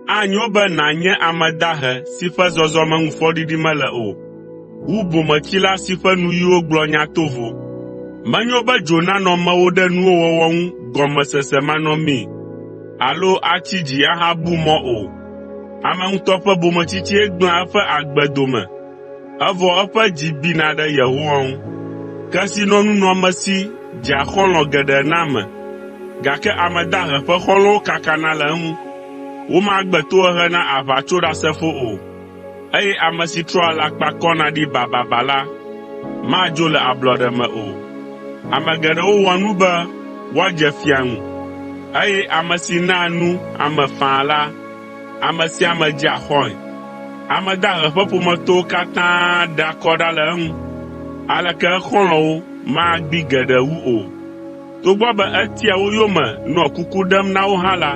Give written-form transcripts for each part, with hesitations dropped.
Anyo be nànye ame dahe si ƒe zɔzɔme ŋu fɔɖiɖi mele o, wu bometsila si ƒe nuyiwo gblɔ nya tovo. Menyo be dzo nanɔ mewò ɖe nuwo wɔwɔ ŋu gɔmesese manɔmee alo atsi dzi ahabu mɔ o. Ame ŋutɔ ƒe bometsitsie gblẽa eƒe agbe dome, evɔ eƒe dzi bina ɖe Yehowa ŋu. Kesinɔnunɔamesi dzea xɔlɔ̃ geɖe na ame, gake ame dahe ƒe xɔlɔ̃wo kakana le eŋu. Womagbe tohehe na aʋatsoɖasefo o, eye ame si trɔa alakpa kɔna ɖi bababa la, madzo le ablɔɖe me o. Ame geɖewo wɔa nu be woadze fia ŋu, eye ame si naa nu ame faa la, ame sia ame dzea xɔ̃e. Ame dahe ƒe ƒometɔwo katã ɖea kɔ ɖa le eŋu, aleke exɔlɔ̃wo magbee geɖe wu o. Togbɔ be etia wo yome nɔa kuku ɖem na wo hã la,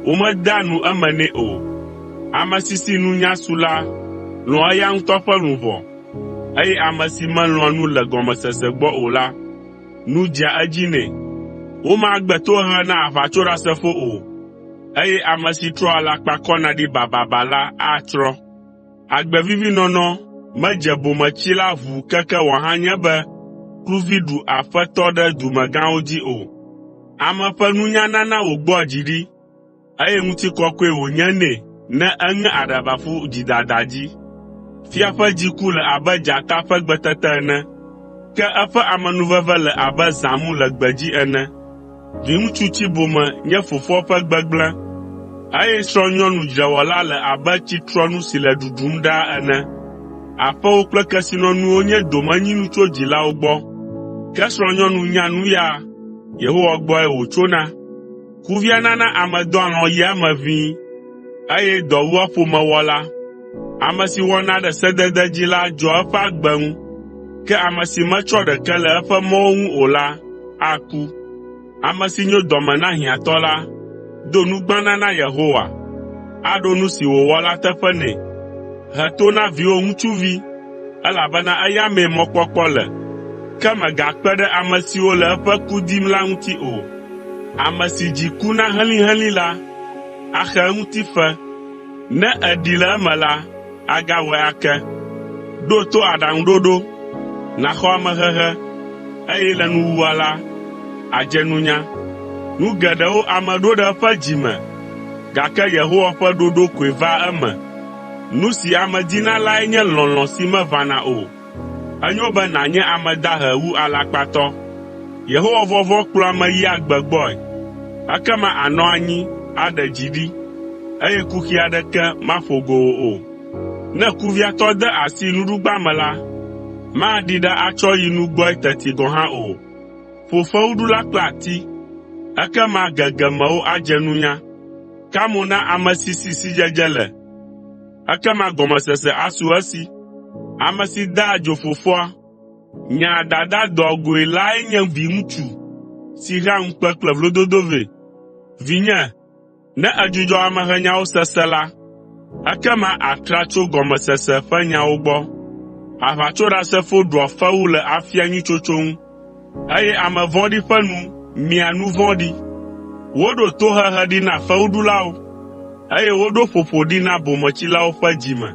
womedea nu eme nɛ o. Ame si si nunya su la lɔ̃a eya ŋutɔ ƒe luʋɔ, eye ame si melɔ̃a nu le gɔmesese gbɔ o la, nu dzea edzi nɛ. Womagbe tohehe na aʋatsoɖasefo o, eye ame si trɔa alakpa kɔna ɖi bababa la atsrɔ̃. Agbe vivi nɔnɔ medze bometsila ʋuu keke wòahanye be kluvi ɖu aƒetɔ ɖe dumegãwo dzi o. Ame ƒe nunya nana wògbɔa dzi ɖi, eye ŋutikɔkɔe wònye nɛ ne eŋe aɖaba ƒu dzidada dzi. Fia ƒe dziku le abe dzata ƒe gbetete ene, ke eƒe amenuveve le abe zãmu le gbedzi ene. Viŋutsu tsibome nye fofoa ƒe gbegblẽ, eye srɔ̃nyɔnu dzrewɔla le abe tsitrɔnu si le ɖuɖum ɖaa ene. Aƒewo kple kesinɔnuwo nye domenyinu tso dzilawo gbɔ, ke srɔ̃nyɔnu nyanu ya Yehowa gbɔe wòtsona. Kuvia nana ame dɔa alɔ̃ yia eme ʋĩi, eye dɔ wua ƒomewɔla. Ame si wɔna ɖe sedede dzi la dzɔa eƒe agbe ŋu, ke ame si metsɔ ɖeke le eƒe mɔwo ŋu o la aku. Ame si nyo dɔme na hiãtɔ la, do nugbana na Yehowa, aɖo nu si wòwɔ la teƒe nɛ. He to na viwò ŋutsuvi, elabena eya mee mɔkpɔkpɔ le, ke mègakpe ɖe ame siwo le eƒe ku dim la ŋuti o. Ame si dzi kuna helĩhelĩ la, axe eŋuti fe. Ne èɖi le eme la, agawɔe ake. Ɖo to aɖaŋuɖoɖo, nàxɔ amehehe, eye le nuwuwua la, àdze nunya. Nu geɖewo ame ɖo ɖe eƒe dzi me, gake Yehowa ƒe ɖoɖo koe vaa eme. Nu si ame dina lae nye lɔlɔ̃ si meʋãna o. Enyo be nànye ame dahe wu alakpatɔ. Yehowa vɔvɔ̃ kplɔa ame yia agbe gbɔe, ekema ànɔ anyi aɖe dzi ɖi, eye kuxi aɖeke maƒo go wò o. Ne kuviatɔ de asi nuɖugba me la, maɖee ɖa atsɔ yi nu gbɔe teti gɔ̃ hã o. Ƒo fewuɖula kple ati, ekema gegemewo adze nunya. Ka mo na ame si si sidzedze le ekema gɔmesese asu esi. Ame si daa dzo fofoa, nyaa dada doa goe lae nye viŋutsu si hea ŋukpe kple vlododo vɛ. Vinye, ne èdzudzɔ amehenyawo sese la, ekema àtra tso gɔmesese ƒe nyawo gbɔ. Aʋatsoɖasefo ɖua fewu le afia nyui tsotso ŋu, eye ame vɔ̃ɖi ƒe nu mia nu vɔ̃ɖi. Woɖo tohehe ɖi na fewuɖulawo, eye woɖo ƒoƒo ɖi na bometsilawo ƒe dzime.